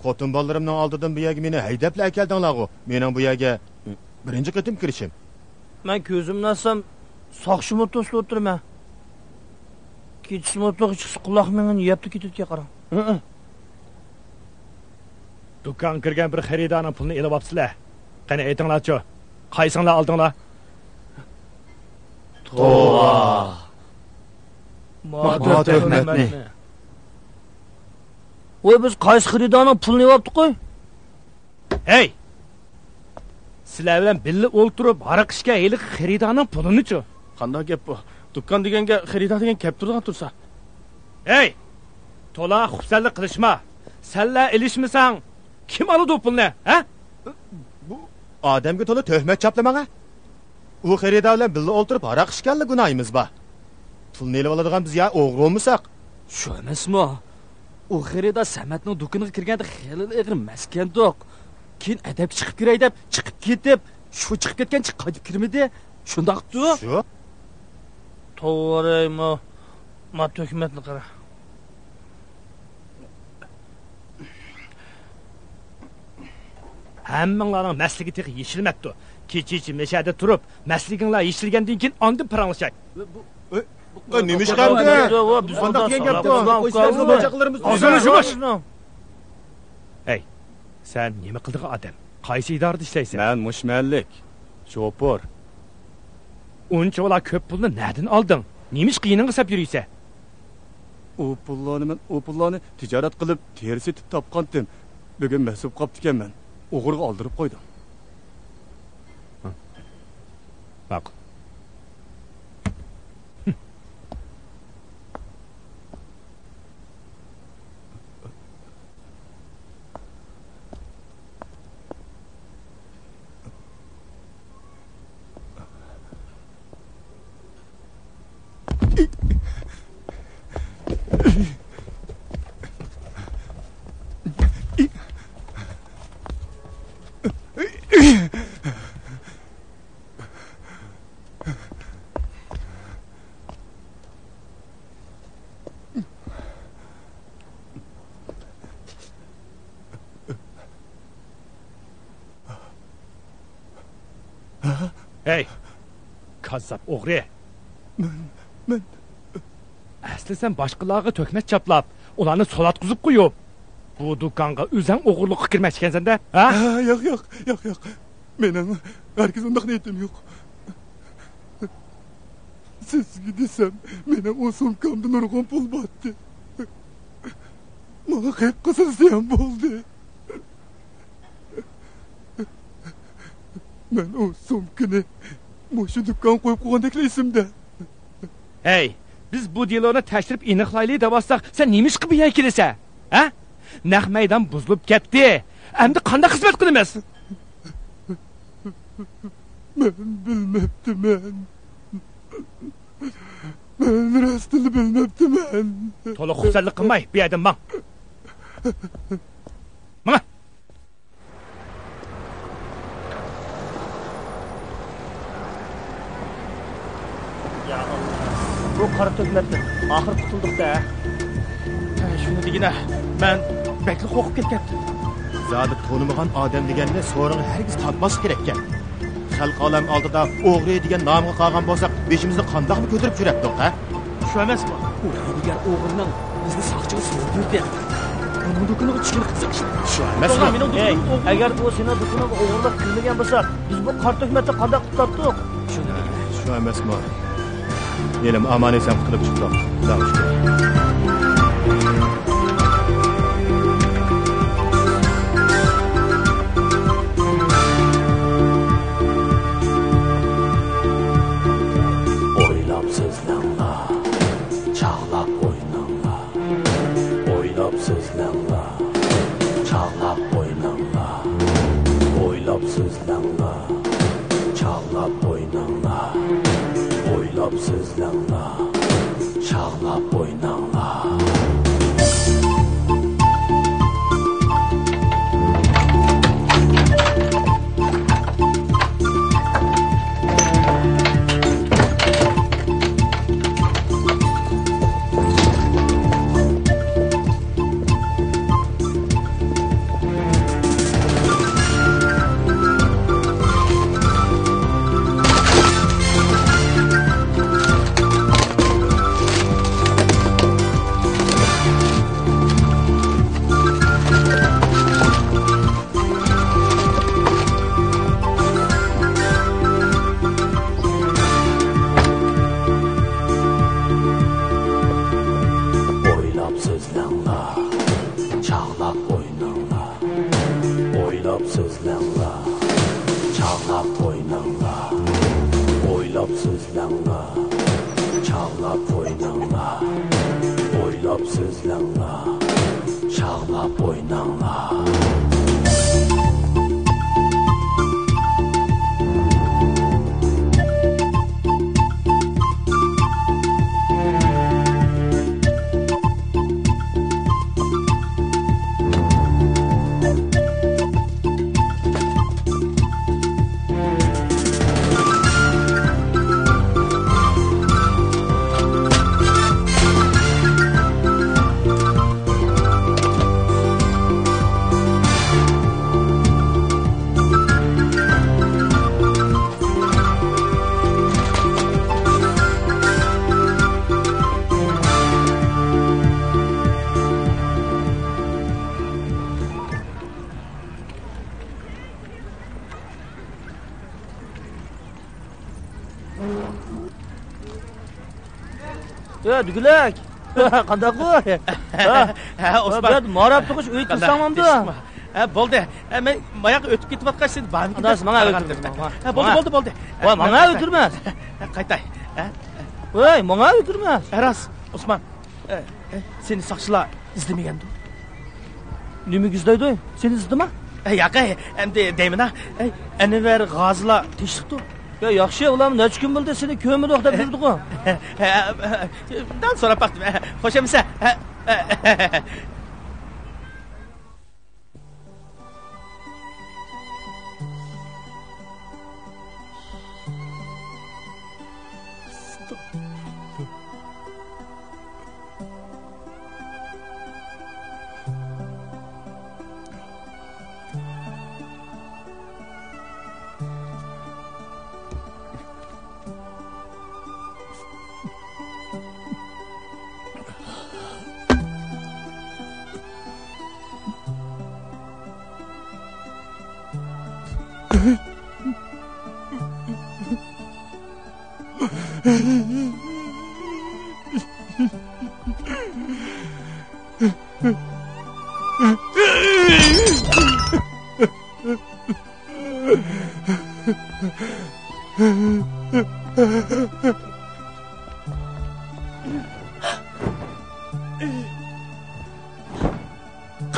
خوتۇن بالىلىرىمنىڭ ئالدىدىن بۇ يەرگە مېنى ھەيدەپلا ئەكەلدىڭلارغۇ. مېنىڭ بۇ يەرگە بىرىنچى قېتىم كىرىشىم. مەن كۆزۈمنى ئاچسام، ساقچى موتوسىدا ئولتۇرىمەن. كېچىسى موتورغا چىقسا، قۇلاق مېڭىنى يەپلا كېتىدىكەن، قارا. ھە. دۇكانغا كىرگەن بىر خېرىدارنىڭ پۇلىنى ئېلىۋاپسىلەر. قېنى، ئېيتىڭلارچۇ، قايسىڭلار ئالدىڭلار؟ توۋا! ما تۆھمەتنى. ۋاي، بىز قايسى خېرىدارنىڭ پۇلىنى ئېلىۋاپتۇق، قوي؟ ھەي! سىلەر بىلەن بىللە ئولتۇرۇپ ھاراق ئىچكەن ھېلىقى خېرىدارنىڭ پۇلىنىچۇ؟ قانداق گەپ بۇ؟ دۇكان دېگەنگە خېرىدار دېگەن كەپ تۇرىدىغان تۇرسا. ھەي! تولا خۇپسەنلىك قىلىشما. سەنلا ئېلىشمىساڭ، كىم ئالىدۇ پۇلنى، ھە؟ بۇ ئادەمگە تولا تۆھمەت چاپلىماڭە. ئۇ خېرىدار بىلەن بىللە ئولتۇرۇپ ھاراق ئىچكەنلا گۇناھىمىز بار. پۇلنى ئېلىۋالىدىغان بىز يا ئوغرى بولمىساق. شۇ ئەمەسمۇ؟ ئۇ خېرىدار سەمەتنىڭ دۇكىنىغا كىرگەندە خېلىلا ئېغىر مەستكەندۇق. كېيىن ئەدەپكە چىقىپ كىرەي دەپ چىقىپ كېتىپ، شۇ چىقىپ كەتكەنچە قايتىپ كىرمىدى. شۇنداقتۇ؟ شۇ. توۋا، ما، ما تۆھمەتنى قارا. ھەممىڭلارنىڭ مەستلىكى تېخى يېشىلمەپتۇ. كېچىچە مەشەدە تۇرۇپ، مەستلىكىڭلار يېشىلگەندىن كېيىن ئاندىن پاراڭلىشاي. ئۆي، ئۆي، نېمە ئىش قىلدى؟ قانداق دېگەن گەپتۇ؟ ئازراق يۇمۇش. ھەي، سەن نېمە قىلىدىغان ئادەم؟ قايسى ئىدارىدە ئىشلەيسەن؟ مەن مۇشۇ مەھەللىك. شوپۇر. ئۇنچىۋالا كۆپ پۇلنى نەدىن ئالدىڭ؟ نېمە ئىشقا يېنىڭغا سەپ يۈرۈيسەن؟ ئۇ پۇللارنى مەن، ئۇ پۇللارنى تىجارەت قىلىپ، تېرە سېتىپ تاپقانتىم. بۈگۈن مەس بولۇپ قاپتىكەنمەن. ئوغرىغا ئالدۇرۇپ قويدۇم. ماقۇل. ھەي، كاززاپ ئوغرى! مەن، مەن. ئەسلى سەن باشقىلارغا تۆھمەت چاپلاپ، ئۇلارنى سولاققۇزۇپ قويۇپ، بۇ دۇكانغا ئۆزۈڭ ئوغرىلىققا كىرمەكچىكەنسەن-دە، ھە؟ ھە، ياق، ياق، ياق، ياق. مېنىڭ ھەرگىز ئۇنداق نىيىتىم يوق. سىزگە دېسەم، مېنىڭ ئۇ سومكامدا نۇرغۇن پۇل بارتتى. ماڭا قېپقىسىز زىيان بولدى. مەن ئۇ سومكىنى مۇشۇ دۇكان قويۇپ قويغاندەكلا ئېسىمدە. ھەي، بىز بۇ دېلونى تەكشۈرۈپ ئېنىقلايلى دەۋاتساق، سەن نېمىشقا بۇ يەرگە كېلىسەن؟ ھە؟ نەق مەيدان بۇزۇلۇپ كەتتى. ئەمدى قانداق خىزمەت قىلىمىز؟ مەن بىلمەپتىمەن. مەن راستىنلا بىلمەپتىمەن. تولا خۇپسەنلىك قىلماي، بۇ يەردىن ماڭ. ماڭا. يا ئاللا، بۇ قارا تۆھمەتتىن ئاخىر قۇتۇلدۇق-دە. ھە، شۇنى دېگىنە، مەن بەكلا قورقۇپ كەتكەنتىم. زادى تونۇمىغان ئادەم دېگەننى سورۇنغا ھەرگىز تارتماسلىق كېرەككەن. خەلق ئالەم ئالدىدا ئوغرى دېگەن نامغا قالغان بولساق، بېشىمىزنى قانداقمۇ كۆتۈرۈپ يۈرەتتۇق، ھە؟ شۇ ئەمەسمۇ؟ ئۇ ھىيلىگەر ئوغرىنىڭ بىزنى ساقچىغا سوقتۇردى. ئۇنىڭ دۇكىنىغا چۈشكىلى قىلساق ئىشتە. شۇ ئەمەسمۇ؟ ئەي، ئەگەر ئۇ سېنىڭ دۇكىنىڭغا ئوغرىلىق قىلمىغان بولسا، بىز بۇ قارا تۆھمەتتىن قانداق قۇتۇلاتتۇق؟ شۇنى دېگىنە. شۇ ئەمەسمۇ؟ ھېلىمۇ ئامان-ئېسەن قۇتۇلۇپ چىقتۇق. خۇداغا شۈكۈر. ئويلاپ سۆزلەڭلار، چاغلاپ ئويناڭلار. ئويلاپ سۆزلەڭلار، چاغلاپ ئويناڭلار. ئويلاپ سۆزلەڭلار، چاغلاپ ئويناڭلار. ئويلاپ سۆزلەڭلار، چاغلاپ ئويناڭلار. چاغلاپ ئويناڭلار، ئويلاپ سۆزلەڭلار. چاغلاپ ئويناڭلار، ئويلاپ سۆزلەڭلار. چاغلاپ ئويناڭلار، ئويلاپ سۆزلەڭلار. چاغلاپ ئويناڭلار. يا دۈگىلەك! قانداق بۇ؟ ھە، ھە، ئوسمان. بۇ يەردە ماراپ تۇغۇش ئۆي قىلساڭ بولامدۇ؟ ھە، بولدى. ھە، مەن ماياققا ئۆتۈپ كېتىۋاتقاچ، سېنى بارمىكىن دەپ ماڭا قارىغان ئۆتۈرمە، ئىدىم. ماڭا. ھە، بولدى، ماڭا. بولدى، بولدى. ۋاي، ماڭا ئۆتۈرمە. ھە، قايتاي. ھە؟ ۋاي، ماڭا ئۆتۈرمە. ھە، راست، ئوسمان. ئە، ئە، سېنى ساقچىلار ئىزدىمىگەندۇ؟ نېمىگە ئىزدەيدۇ؟ سېنى ئىزدىما؟ ئە، ياق، ئەي، ئەمدى دەيمەن-ھە. ئەي، ئەنۋەر غازىلار تىنچلىقتۇ؟ يا، ياخشى، ئۇلارمۇ نەچچە كۈن بولدى سېنى كۆرمىدۇق دەپ يۈرىدىغۇ. دەل سوراپ باقتىم. خوش ئەمىسە.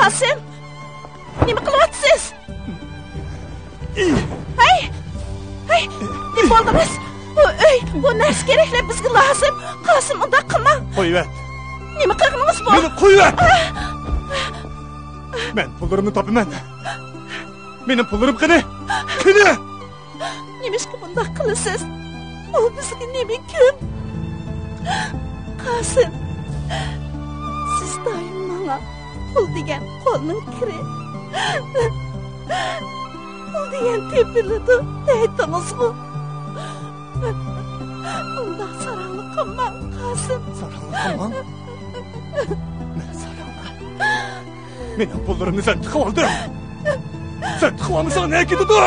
قاسىم! نېمە قىلىۋاتىسىز؟ ھەي! ھەي! نېمە بولدىڭىز؟ بۇ ئۆي، بۇ نەرسە كېرەكلەر بىزگە لازىم. قاسىم، ئۇنداق قىلماڭ. قويۇۋەت. نېمە قىلغىنىڭىز بۇ؟ مېنى قويۇۋەت! مەن پۇللىرىمنى تاپىمەن. مېنىڭ پۇللىرىم قېنى؟ قېنى؟ نېمىشقا بۇنداق قىلىسىز؟ ئۇ بىزگە نېمە كۈن؟ قاسىم، سىز دائىم ماڭا پۇل دېگەن قولنىڭ كىرى، پۇل دېگەن تېپىلىدۇ دەيتتىڭىزغۇ؟ ئۇنداق ساراڭلىق قىلماڭ، قاسىم. ساراڭلىق قىلماڭ؟ مەن ساراڭلىق؟ مېنىڭ پۇللىرىمنى سەن تىقىۋالدىڭ. سەن تىقىۋالمىساڭ نەگە كېتىدۇ؟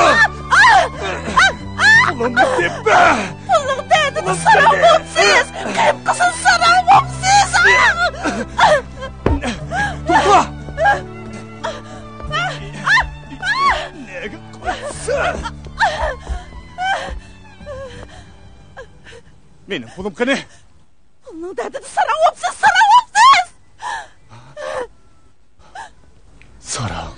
پۇلۇمنى تېپە! پۇلنىڭ دەردىدە ساراڭ بوپسىز! قىپقىزىل ساراڭ بوپسىز! توختا! نەگە قاچىسەن؟ مېنىڭ پۇلۇم قېنى؟ پۇلنىڭ دەردىدە ساراڭ بوپسىز، ساراڭ بوپسىز! ساراڭ.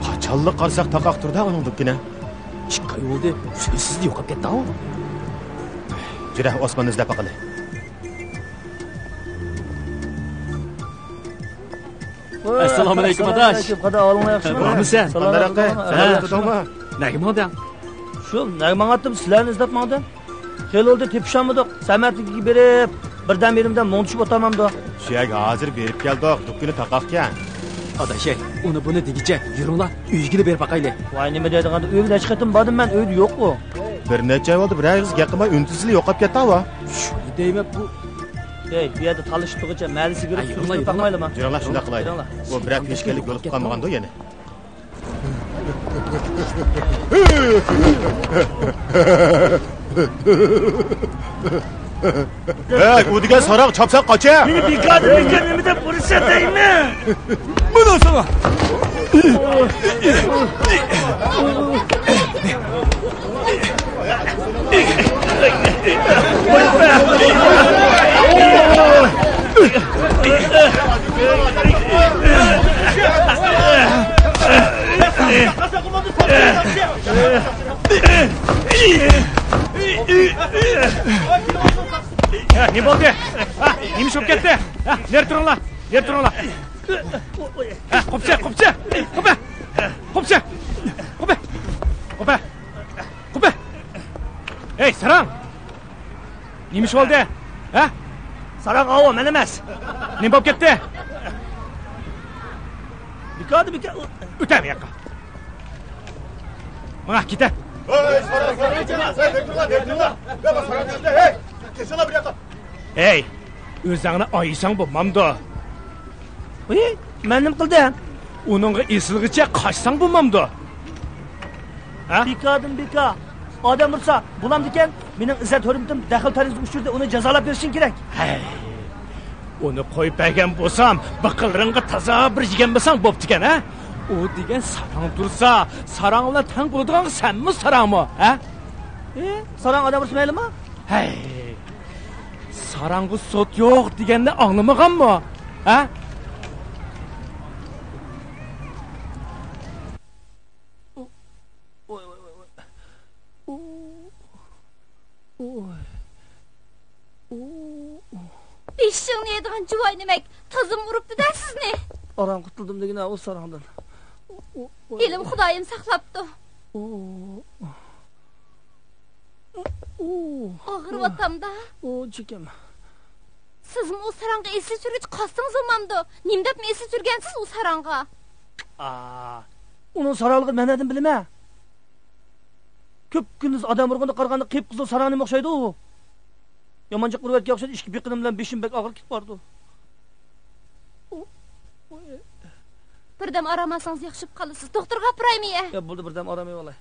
قاچانلا قارىساق تاقاق تۇرىدۇ ئۇنىڭ دۇكىنى. ئىككى ئاي بولدى، سۆزسىز يوقاپ كەتتى-ئاۋۇ. جۈرە، ئوسماننى ئىزدەپ باقىلى. ئەسسالامۇئەلەيكۇم، ئاداش. ئەسسالامۇئەلەيكۇم، قادا، ئەھۋالىڭلار ياخشىمۇ؟ بارمۇسەن؟ سالام ئەلەيكۇم. ھە. نەگە ماڭدىڭ؟ شۇ، نەگە ماڭاتتىم، سىلەرنى ئىزدەپ ماڭدىم. خېلى بولدى، تېپىشالمىدۇق. سەمەتلىككە بېرىپ، بىردەم يېرىمدە مۇڭدىشىپ ئولتۇرمامدۇ؟ شۇ يەرگە ھازىر بېرىپ كەلدۇق، دۇكىنى تاقاقكەن. ئاداش، ئۇنى بۇنى دېگۈچە، يۈرۈڭلار، ئۆيگىلا بېرىپ باقايلى. ۋاي، نېمە دەيدىغاندۇ، ئۆيگە نەچچە قېتىم باردىم مەن، ئۆيدە يوققۇ. بىر نەچچە ئاي بولدى، بىرەر ئېغىز گەپ قىلماي، ئۈن-تىنسىزلا يوقاپ كەتتى ھاۋا. شۇنى دەيمەن، بۇ. ئەي، بۇ يەردە تالىشىپ تۇرغۇچە مەلىسىگە كىرىپ، ھە، يۈرۈڭلار، سۈرۈشتۈرۈپ يۈرۈڭلار. باقمايلىما؟ يۈرۈڭلار، شۇنداق قىلايلى. يۈرۈڭلار. بۇ بىرەر پېشكەللىك بولۇپ قالمىغاندۇ يەنە؟ ھەي، ئۇ دېگەن ساراڭ چاپسان قاچە! مېنى بىكار دېگەن نېمە دەپ ئۇرۇشا دەيمەن؟ مانا ساڭا! ھە، نېمە بولدى؟ ھە، نېمە ئىش بولۇپ كەتتى؟ ھە، نېرى تۇرۇڭلار، نېرى تۇرۇڭلار. ھە، قوپچە، قوپچە، قوپە، قوپچە، قوپە، قوپە، قوپە. ھەي، ساراڭ! نېمە ئىش بولدى؟ ھە؟ ساراڭ ئاۋۇ، مەن ئەمەس. نېمە بولۇپ كەتتى؟ بىكاردە بىكار. ئۆتە بۇ ياققا. ماڭا كېتە. ھەي، ئۆزۈڭنى ئايىساڭ بولمامدۇ؟ ۋىي، مەن نېمە قىلدىم؟ ئۇنىڭغا ئېسىلغىچە قاچساڭ بولمامدۇ؟ ھە؟ بىكاردىن بىكار. ئادەم ئۇرسا بولامدىكەن؟ مېنىڭ ئىززەت-ھۆرمىتىم دەخلى-تەرۇزغا ئۇچرىدى، ئۇنى جازالاپ بېرىشىڭ كېرەك. ھەي، ئۇنى قويۇپ بەرگەن بولسام، بىقىنلىرىڭغا تازا بىر يېگەن بولساڭ بوپتىكەن، ھە؟ ئۇ دېگەن ساراڭ تۇرسا، ساراڭ بىلەن تەڭ بولىدىغان سەنمۇ ساراڭمۇ، ھە؟ ئى، ساراڭ ئادەم ئۇرسا مەيلىما؟ ھەي، ساراڭغا سوت يوق دېگەننى ئاڭلىمىغانمۇ؟ ھە؟ بېشىڭنى يەيدىغان جۇۋاي نېمەك، تازىمۇ ئۇرۇپتۇ-دە سىزنى. ئاران قۇتۇلدۇم دېگىنە ئۇ ساراڭدىن. ھېلىمۇ خۇدايىم ساقلاپتۇ. ئاغرىۋاتامدا؟ ئۇ، چېكىم. سىزمۇ ئۇ ساراڭغا ئېسىل چۈشۈرگۈچ قاستىڭىز بولمامدۇ؟ نېمە دەپمۇ ئېسىل چۈشۈرگەنسىز ئۇ ساراڭغا؟ ئا، ئۇنىڭ ساراڭلىقىنى مەن نەدىن بىلىمەن؟ كۈپكۈندۈز ئادەم ئۇرغانغا قارىغاندا قىپقىزىل ساراڭ نېمە ئوخشايدۇ ئۇ؟ يامان جىق ئۇرۇۋەتكەن ئوخشايدۇ، ئىككى بېقىنىم بىلەن بېشىم بەك ئاغرىپ كېتىپ بارىدۇ. بىردەم ئارام ئالسىڭىز ياخشى بولۇپ قالىسىز. دوختۇرغا ئاپىرايمۇ يە؟ يا، بولدى، بىردەم ئارام ئېلىۋالاي.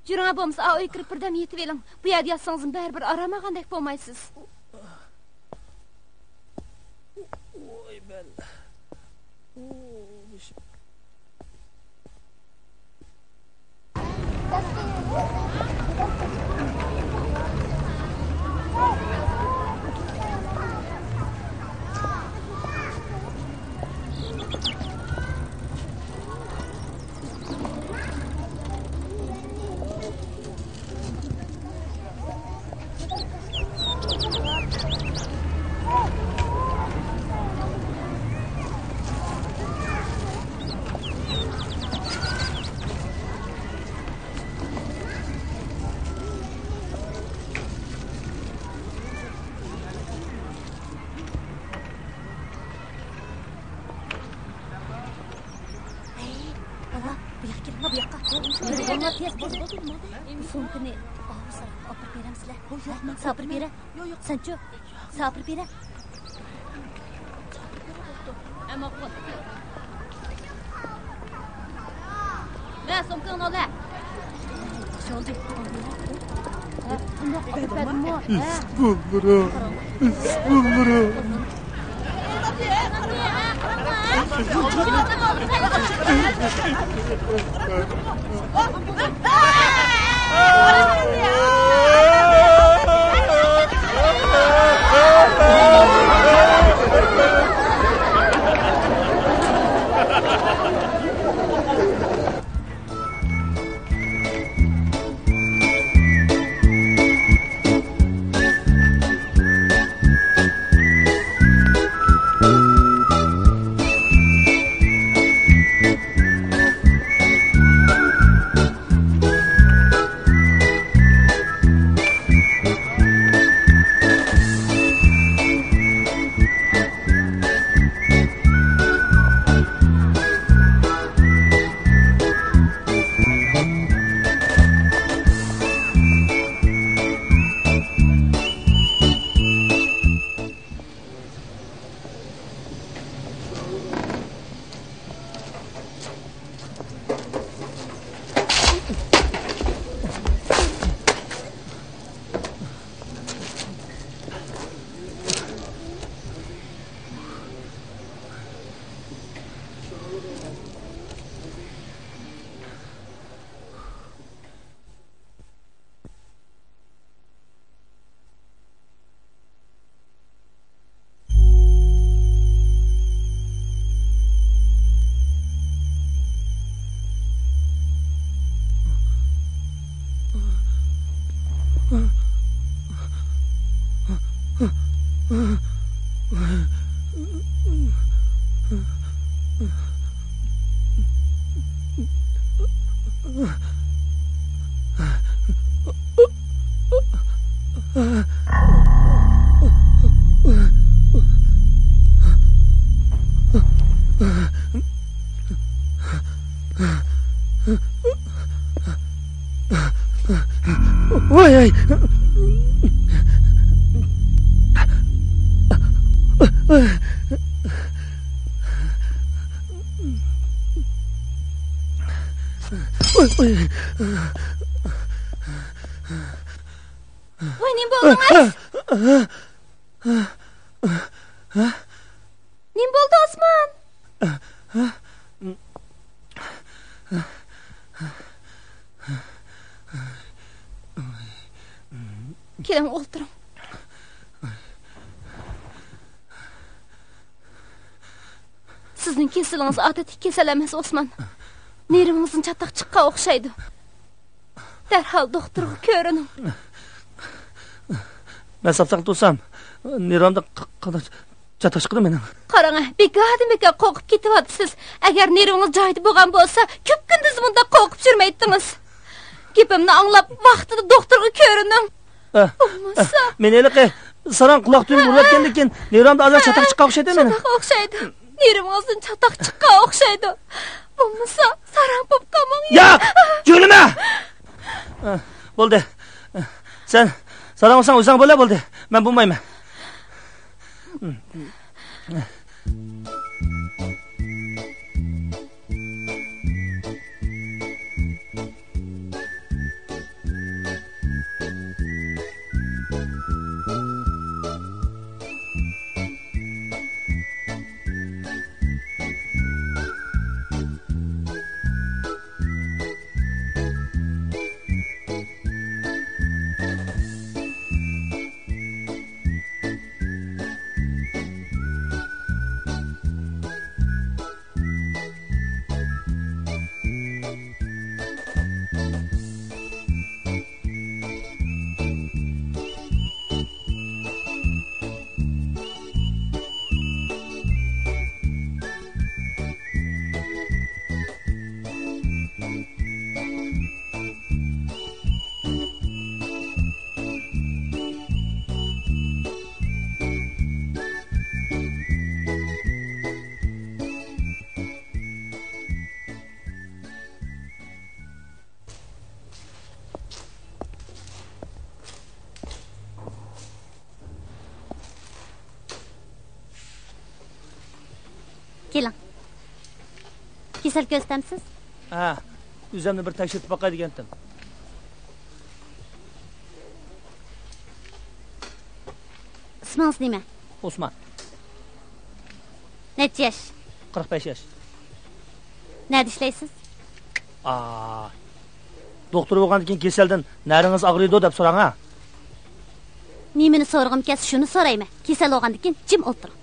يۈرۈڭە بولمىسا، ئا ئۆيگە كىرىپ بىردەم يېتىۋېلىڭ. بۇ يەردە ياتسىڭىزمۇ بەرىبىر ئارام ئالغاندەك بولمايسىز. ۋوي بەل. ئۇ، بېشىم. ھەي، بالا، بۇ ياققا كېلىڭلار، بۇ ياققا. بۇ سومكىنى ئاۋۇ ساراڭغا ئاپىرىپ بېرەمسىلەر؟ ھە؟ ساڭا ئاپىرىپ بېرە. يوق، يوق. سەنچۇ؟ ساڭا ئاپىرىپ بېرە. ھە، ماقۇل. مە، سومكىڭنى ئال، ھە. ياخشى بولدى. ھە، قانداق ئاپىرىپ بەردىممۇ؟ ھە؟ ئىسپۇنلىرا، ئىسپۇنلىرا. ۋاي، ۋاي. ۋاي، نېمە بولدىڭىز؟ نېمە بولدى، ئوسمان؟ كېلىڭ، ئولتۇرۇڭ. سىزنىڭ كېسىلىڭىز ئادەتتىكى كېسەل ئەمەس، ئوسمان. نېرۋىڭىزدىن چاتاق چىققان ئوخشايدۇ. دەرھال دوختۇرغا كۆرۈنۈڭ. مەن ساپ-ساقلام تۇرسام، نېرۋامدا ق-، قانداق چاتاق چىقىدۇ مېنىڭ؟ قاراڭ، بىكاردىن بىكار قورقۇپ كېتىۋاتىسىز. ئەگەر نېرۋىڭىز جايىدا بولغان بولسا، كۈپكۈندۈز مۇنداق قورقۇپ يۈرمەيتتىڭىز. گېپىمنى ئاڭلاپ، ۋاقتىدا دوختۇرغا كۆرۈنۈڭ. ئە، بولمىسا ئە، مېنى ھېلىقى ساراڭ قۇلاق تۈۋىگە ئۇرۇۋەتكەندىن كېيىن نېرۋامدا ئازراق چاتاق چىققان ئوخشايدۇ مېنىڭ. شۇنداق ئوخشايدۇ. نېرۋىڭىزدىن چاتاق چىققان ئوخشايدۇ. بولمىسا ساراڭ بولۇپ قالماڭ. ياق! جۆيلىمە! ئە، بولدى. ئە، سەن ساراڭ بولساڭ ئۆزۈڭ بولە، بولدى. مەن بولمايمەن. كېلىڭ. كېسەل كۆرسىتەمسىز؟ ھە، ئۆزۈمنى بىر تەكشۈرتۈپ باقاي دېگەنتىم. ئىسمىڭىز نېمە؟ ئوسمان. نەچچە ياش؟ قىرىق بەش ياش. نەدە ئىشلەيسىز؟ ئا، دوختۇر بولغاندىن كېيىن كېسەلدىن نەرىڭىز ئاغرىيدۇ دەپ سوراڭ ھە. نېمىنى سورىغۇم كەلسە شۇنى سورايمەن. كېسەل بولغاندىن كېيىن جىم ئولتۇرۇڭ.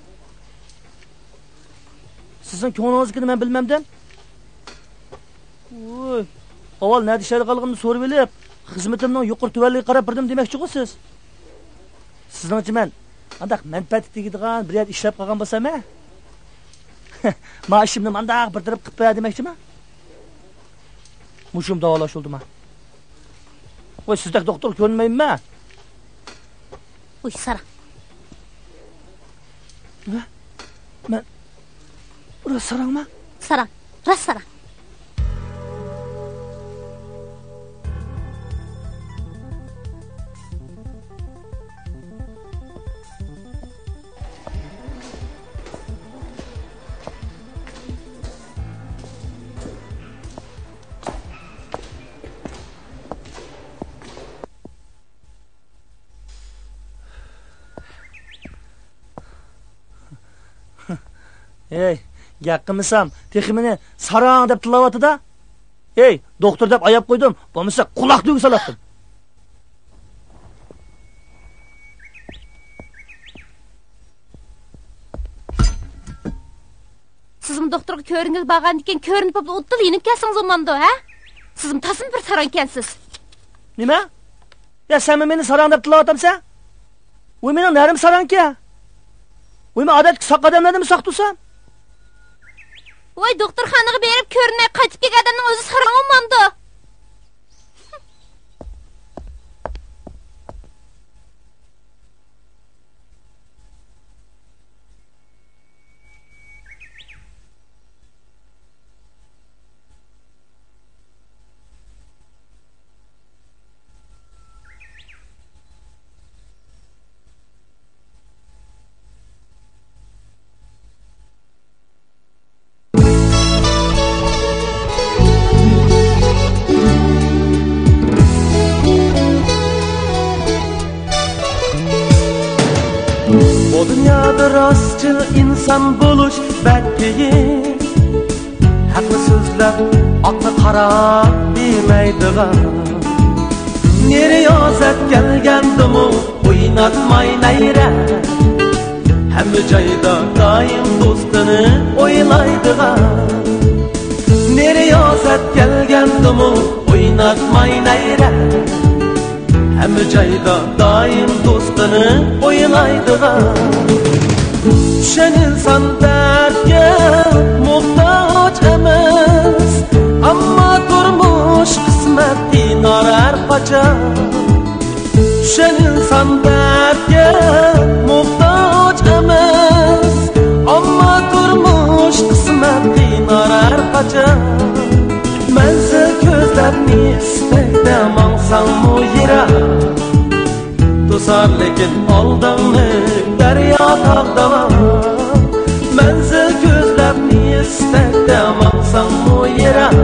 سىزنىڭ كۆڭلىڭىزدىكىنى مەن بىلمەمدىم. ۋوي، ئاۋۋال نەدە ئىشلەيدىغانلىقىمنى سورىۋېلىپ، خىزمىتىمنىڭ يۇقىرى تۆۋەنلىكىگە قاراپ بېرىدىم دېمەكچىغۇ سىز؟ سىزنىڭچە مەن ئانداق مەنپەئەتكە تېگىدىغان بىر يەردە ئىشلەپ قالغان بولسام ھە؟ مائاشىمنى مانداق بىر تەرەپ قىلىپ بەر دېمەكچىما؟ مۇشۇم داۋالاش يولىدىما؟ ۋاي، سىزدەك دوختۇر كۆرمەيمەن. ئۇي، ساراڭ. ھە؟ مەن راست ساراڭما؟ ساراڭ، راست ساراڭ. ھەي، گەپ قىلمىسام، تېخى مېنى ساراڭ دەپ تىللاۋاتىدۇ. ھەي، دوختۇر دەپ ئاياپ قويدۇم، بولمىسا قۇلاق تۈۋىگە سالاتتىم. سىزمۇ دوختۇرغا كۆرۈنگىلى بارغاندىكىن، كۆرۈنۈپ بولۇپلا ئۇددىلا يېنىپ كەلسىڭىز بولمامدۇ، ھە؟ سىزمۇ تازىمۇ بىر ساراڭ ئىكەنسىز. نېمە؟ يا، سەنمۇ مېنى ساراڭ دەپ تىللاۋاتامسەن؟ ۋوي، مېنىڭ نەرىم ساراڭكەن. ۋوي، مەن ئادەتتىكى ساق ئادەملەردىنمۇ ساق تۇرسام؟ ۋاي، دوختۇرخانىغا بېرىپ كۆرۈنمەي قايتىپ كەلگەن ئادەمنىڭ ئۆزى ساراڭ بولمامدۇ؟ راستچىل ئىنسان بولۇش بەك قىيىن. ھەقنى سۆزلەپ، ئاقنى قاراپ دېمەيدىغان. نېرى رىيازەت كەلگەندىمۇ ئويناتماي نەيرە. ھەممە جايدا دائىم دوستىنى ئويلايدىغان. نېرى رىيازەت كەلگەندىمۇ ئويناتماي نەيرە. ھەممە جايدا دائىم دوستىنى ئويلايدىغان. چۈشەن ئىنسان دەردكە موھتاج ئەمەس، ئەمما تۇرمۇش قىسمەت قىينار ھەر قاچان. چۈشەن ئىنسان دەردكە موھتاج ئەمەس، ئەمما تۇرمۇش قىسمەت قىينار ھەر قاچان. مەنزىل كۆزلەپ ئىستەكتە ماڭساڭمۇ يىراق، توسار لېكىن ئالدىڭنى دەريا تاغ داۋان. مەنزىل كۆزلەپ ئىستەكتە ماڭساڭمۇ يىراق،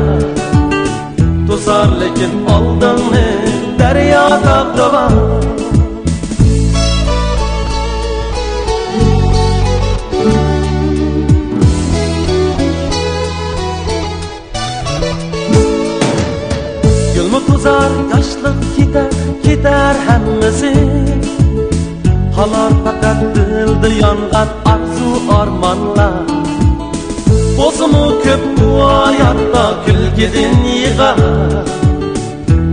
توسار لېكىن ئالدىڭنى دەريا تاغ داۋان. گۈلمۇ توزار، ياشلىق كېتەر، كېتەر ھەممىسى. قالار پەقەت دىلدا يانغان ئارزۇ ئارمانلار. بولسىمۇ كۆپ بۇ ھاياتتا كۈلكىدىن يىغا.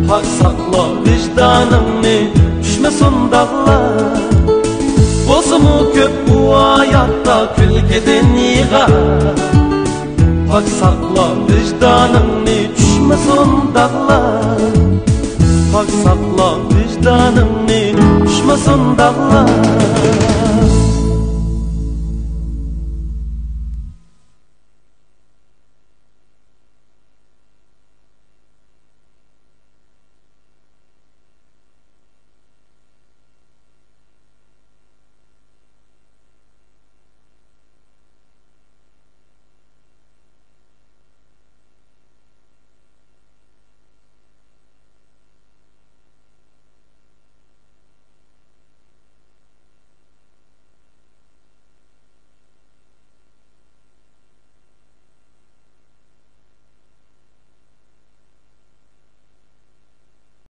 پاك ساقلا ۋىجدانىڭنى، چۈشمىسۇن داغلار. بولسىمۇ كۆپ بۇ ھاياتتا كۈلكىدىن يىغا. پاك ساقلا ۋىجدانىڭنى،